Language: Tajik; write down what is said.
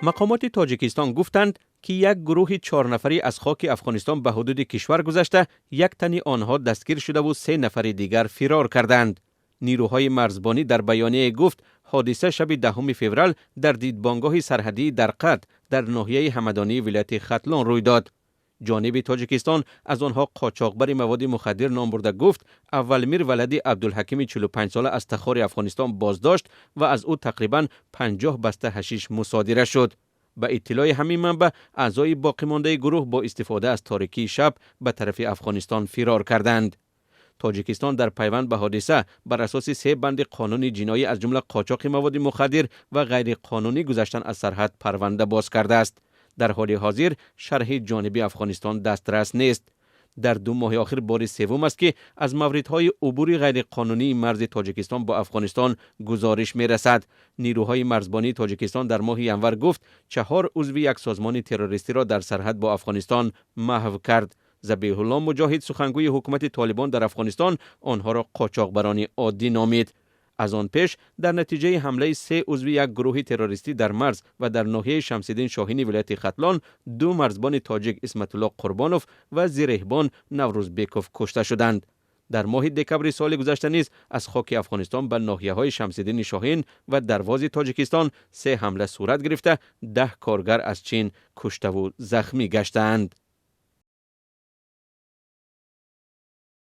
Мақомоти Тоҷикистон гуфтанд, ки як гурӯҳи 4 нафарӣ аз хоки Афғонистон ба ҳудуди кишвар гузашта, як тани онҳо дастгир шудаву се нафари дигар фирор карданд. Нирӯҳои марзбонӣ дар баёнияе гуфт, ҳодиса шаби 10 феврал дар дидбонгоҳи сарҳадии Дарқад дар ноҳияи Ҳамадонии вилояти Хатлон рӯй дод. Ҷониби Тоҷикистон аз онҳо қочоқбари маводи мухаддир ном бурда, гуфт, Аввалмир валади Абдулҳакими 45сола аз Тахори Афғонистон боздошт ва аз ӯ тақрибан 50 баста ҳашиш мусодира шуд. Ба иттилои ҳамин манбаъ, аъзои боқимондаи гурӯҳ бо истифода аз торикии шаб ба тарафи Афғонистон фирор карданд. Тоҷикистон дар пайванд ба ҳодиса бар асоси се банди қонуни ҷиноӣ, аз ҷумла қочоқи маводи мухаддир ва ғайриқонунӣ гузаштан аз сарҳад, парванда боз кардааст. Дар ҳоли ҳозир шарҳи ҷониби Афғонистон дастрас нест. Дар 2 моҳи охир бори севум аст, ки аз мавридҳои убури ғайриқонунии марзи Тоҷикистон бо Афғонистон гузориш мерасад. Нирӯҳои марзбонии Тоҷикистон дар моҳи январ гуфт, чаҳор узви як созмони террористиро дар сарҳад бо Афғонистон маҳв кард. Забиҳулло Муҷоҳид, сухангӯи ҳукумати Толибон дар Афғонистон, онҳоро қочоқбарони оддӣ номид. Аз он пеш дар натиҷаи ҳамлаи се узви як гурӯҳи террористӣ дар марз ва дар ноҳияи Шамсиддин Шоҳини вилояти Хатлон ду марзбони тоҷик, Исматулло Қурбонов ва зиреҳбон Наврӯзбеков, кушта шуданд. Дар моҳи декабри соли гузашта низ аз хоки Афғонистон ба ноҳияҳои Шамсиддини Шоҳин ва Дарвози Тоҷикистон се ҳамла сурат гирифта, 10 коргар аз Чин куштаву захмӣ гаштаанд.